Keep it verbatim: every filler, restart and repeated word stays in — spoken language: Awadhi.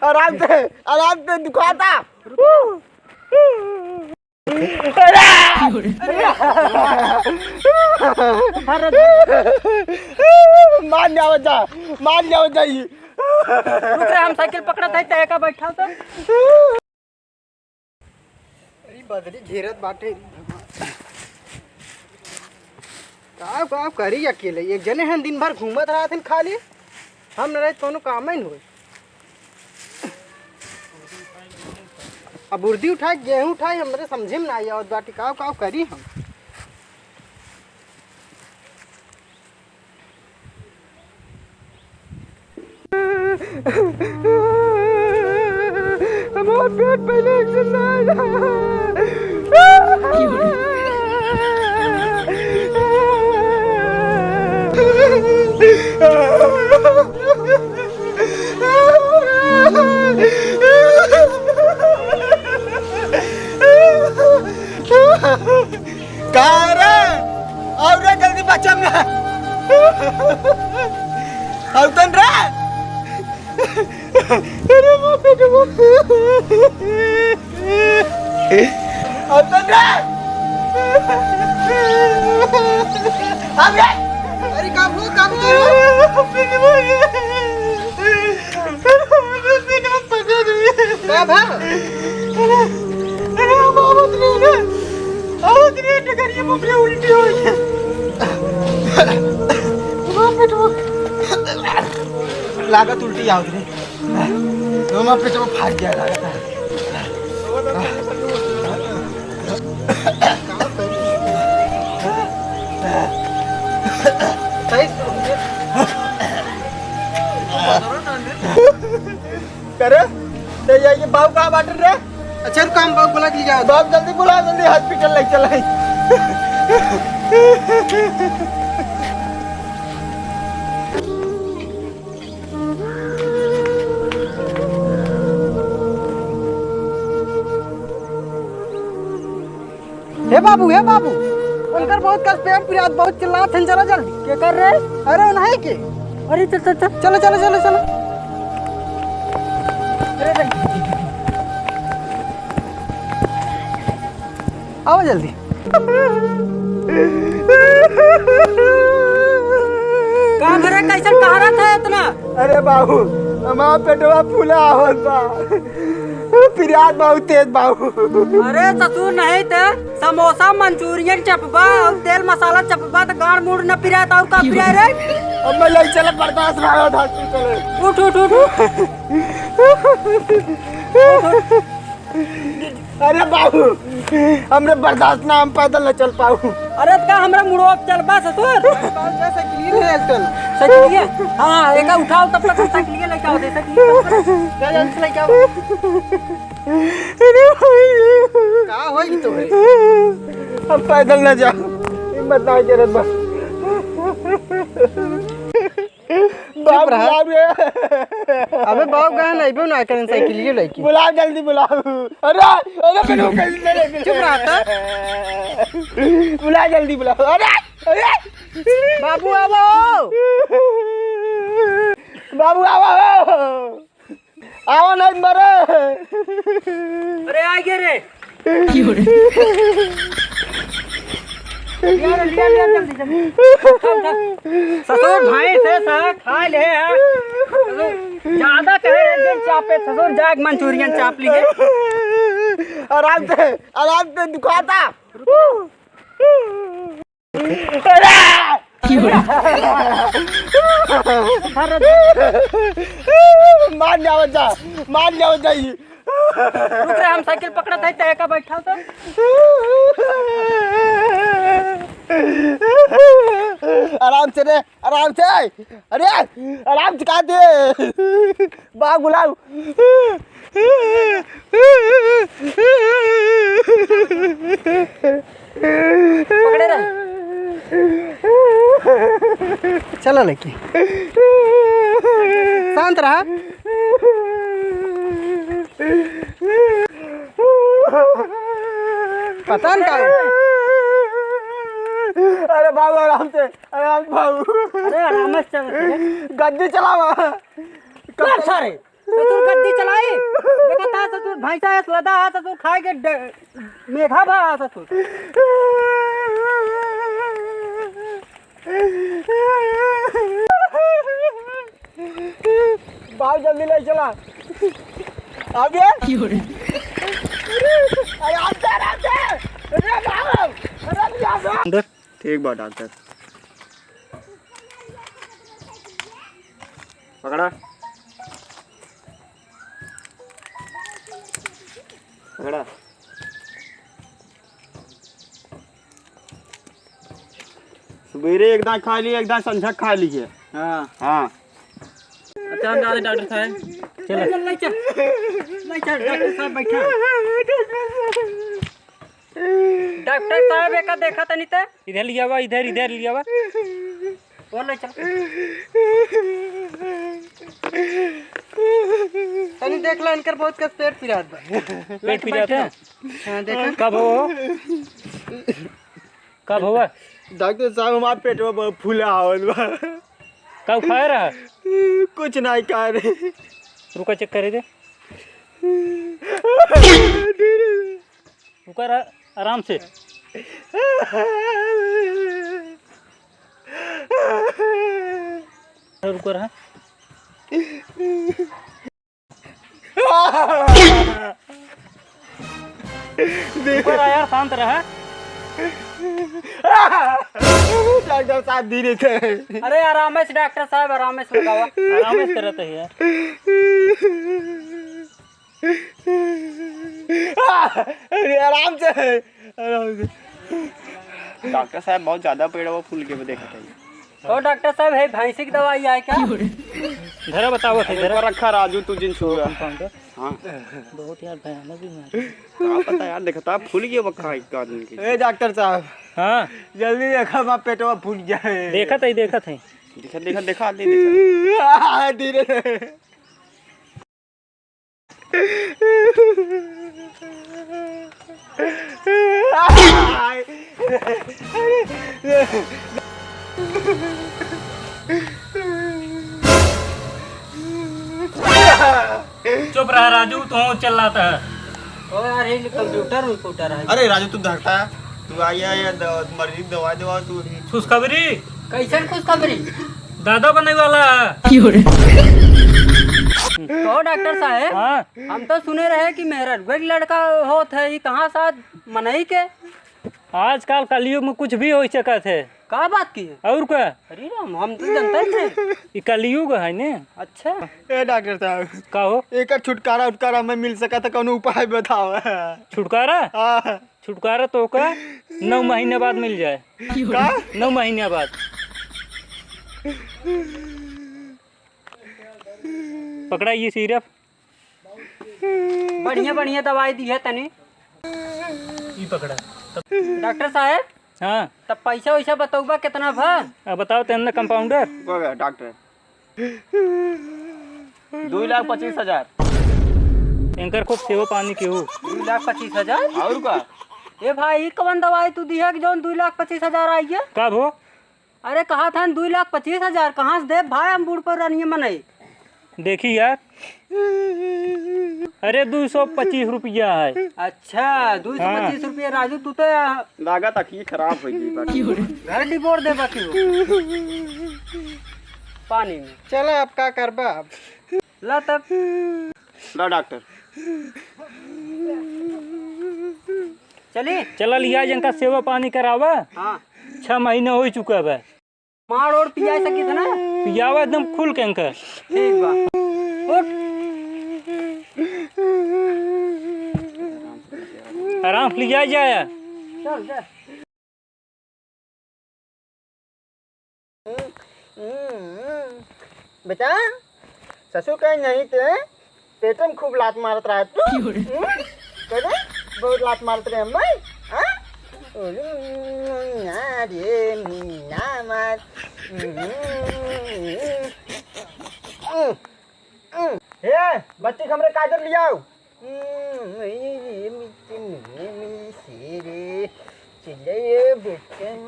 आराम से, आराम से दुखाता। अरे! मार जाओ जा, मार जाओ जा ई। रुक रे, हम साइकिल पकड़त हई, तै का बैठा तो। अरे बदरी घेरत बाटे रे भगवान। का, का करी अकेले? एक जने हन दिन भर घूमत रहत हन खाली। हम न रहे त कौनो काम ही न होई। अब उर्दी उठाई, गेहूं उठाई, हमरे समझे में ना आवत बाटे, का, का करी हम? हमार पेट पहले एक दिन ना आया। का रे? और रे, जल्दी बचा ना। और तन रे। अरे बाप रे बाप। और तन रे। अरे, अरे, का हो, का हो, का हो? का भा? अरे, अरे, हम आवत नहीं रे। आवत नहीं, डगरिया में अपने उल्टी हो गई। बाप रे बाप। लागत उल्टी आवत रे। हमार पेटवा फाट गया लागत है। सही से। करे? तो ये, ये बाबू कहाँ बाटन रे? अच्छा, रुक, हम बाबू बुला के ले जाओ। बाबू जल्दी बुला, जल्दी हॉस्पिटल ले चलाई। हे बाबू, हे बाबू, उनकर बहुत कस पेट पिरात, बहुत चिल्लात हन, चला जल्दी। के कर रे? अरे, उन्हीं के। अरे, चल, चल, चल। चलो, चलो, चलो, चलो। अरे, चल। आओ जल्दी। का भरे, कैसन कहारत है इतना? अरे बाबू, हमार पेटवा फूला आवत बा। पिरात बहुत तेज बाबू। अरे ससुर, नहीं त समोसा, मंचूरियन चपबा और तेल मसाला चपबा त गाड़ मूड़ न पिरात और का पिराए रे? अब मैं ले चला, बर्दाश्त ना होत हॉस्पिटल। उठ, उठ, उठ, उठ। अरे बाबू, हमरे बर्दाश्त ना, हम पैदल न चल पाऊ। अरे त का हमरा मुड़वा पे चलबा ससुर? साइकिलिए है एक ठन। साइकिलिए? हाँ, एका उठाओ, तब तक हम साइकिलिए लेके आओ, दे साइकिलिए। जा, जल्दी से लेके आओ। अरे भाई। का होई तो है? हम पैदल ना जाओ, हिम्मत ना करत बा। चुप रहा। बाबू, बाबू रे। अबे बाबू कहाँ ना, अइबो ना करें साइकिलियो लेके। बुलाओ, जल्दी बुलाओ। अरे, अरे, मेरे को कहीं मेरे, मेरे। चुप रहा तो। बुला, जल्दी बुलाओ। अरे, अरे। बाबू आवो। बाबू आवो। आवा नहीं मरे। अरे, आ गए रे। लिया रे, लिया, लिया, जल्दी, जल्दी। उठा, उठा। ससुर भाई से सा खा ले है। ससुर, ज्यादा कहे रे, दिन चापे, ससुर जाग मंचूरियन चाप लिए। आराम से, आराम से दुखाता। अरे! मार जाओ जा, मार जाओ जा ई। रुक रे, हम साइकिल पकड़त हई, तय का बैठा तो। आराम से रे, आराम से। अरे, आराम से कहा दे। बाबू बुलाओ। पकड़े रहे। चलो लेके। शांत रहा। पता न का। अरे बाबू, आराम से, आराम से बाबू। अरे आराम से चल। गद्दी चलावा। कर सारे। ससुर गद्दी चलाई। देखा था ससुर भैंसा है, लदा है ससुर, खाए के ड-, मेघा भा है ससुर। बाबू जल्दी ले चला। आगे। अरे, आराम से, आराम से। अरे, बाबू। अरे, बाबू। ठीक बा डॉक्टर। पकड़ा। पकड़ा। सुबेरे एक दाई खा लिए, एक दाई संझा खा लिए। हाँ। हाँ। अच्छा, हम जाते डॉक्टर साहब। चलो। चल, ले चल। ले चल, डॉक्टर साहब बैठा। डॉक्टर साहब, एका देखा तनी ते। इधर लिया बा, इधर, इधर लिया बा। बोल ले चल। तनी देख ला, इनकर बहुत कस पेट पिरात बा। पेट पिरात है? हाँ, देखा। कब हो? कब हुआ? डॉक्टर साहब, हमार पेटवा बहुत फूला आवत बा। का खाए रहा? कुछ नहीं खा रहे। रुका, चेक करे दे। रुका रहा, आराम से। रुका रहा। ऊपर आ यार, शांत रहा। डॉक्टर साहब, धीरे से। अरे, आराम से डॉक्टर साहब, आराम से लगावा। आराम से करत है यार। अरे, आराम से, आराम से। डॉक्टर साहब, बहुत ज्यादा पेड़वा फूल के देखत है। ओ डॉक्टर साहब, है भैंसी की दवाई आए क्या? धरा, बतावत है, धरा। ऊपर रखा राजू, तू जिन छुआ। कंपाउंडर। हाँ। बहुत यार भयानक बीमारी। का पता यार, देखता फूल गया बक्का एक आदमी के। ए डॉक्टर साहब। हाँ। जल्दी देखा, माँ पेटवा फूट जाए। देखत है, देखत है। देखा, देखा, देखा, आदमी देखा। आ, धीरे से। चुप रहा राजू, तू चिल्लाता है। ओ यार, ये कंप्यूटर उम्प्यूटर है। अरे राजू, तू धरता है, तू आइया, ये द-, मर्जी दवाई दवा तू अभी। खुशखबरी? कैसन खुशखबरी? दादा बने वाला है। कहो डॉक्टर साहब, हाँ। हम तो सुने रहे कि मेहररुआ के लड़का होत है, ये कहाँ साथ मनई के? आजकल कलयुग में कुछ भी हो सकत है। का बात की है? और का? अरे राम, हम तो जानते ही नहीं। ई कलयुग है ने। अच्छा। ए डॉक्टर साहब। का हो? एकर छुटकारा उटकारा में मिल सकत है, कौनो उपाय बताओ। छुटकारा? हाँ। छुटकारा तो का नौ महीने बाद मिल जाए। का? नौ महीने बाद। पकड़ा ये सिरप। बढ़िया, बढ़िया दवाई दी है तनी। ई पकड़ा। डॉक्टर साहब। हाँ। तब पैसा वैसा बतौबा कितना भा? अब बताओ तेन कंपाउंडर। डॉक्टर। दुई लाख पच्चीस हजार। इनकर खूब सेवा पानी की हो। दुई लाख पच्चीस हजार? और का? ए भाई, ई कवन दवाई तू दिया कि जौन दुई लाख पच्चीस हजार आई है? का भो? अरे कहा था दुई लाख पच्चीस हजार, कहाँ से दे भाई, हम बूढ़ पर रहनी है मनई। देखी यार, अरे दुई सौ पच्चीस रुपया है। अच्छा, दुई सौ पच्चीस रुपया राजू, तू तो लागत अखिए खराब हो गई बाकी। घर डिबोर दे बाकी हो। पानी में। चला, अब का करबा अब? ला तब। ला डॉक्टर। चली? चला लिया, इनका सेवा पानी करावा। हाँ। छह महीना हो चुका है। मार और पिया सकी था ना? पियावा एकदम खुल के इनका। ठीक बा। उठ। आराम से लिया जाए। चल, चल। बेटा, ससुर कहीं नहीं थे, पेट में खूब लात मारत रहा तू। क्यों रे? हम्म? क्यों रे? बहुत लात मारत रहे हम भाई। हाँ? ना रे, ना मार। हम्म। ए, बच्ची के हमरे काजर लियाओ। हम्म, ये, ये, ये, ये, ये, ये, ये, ये, ये,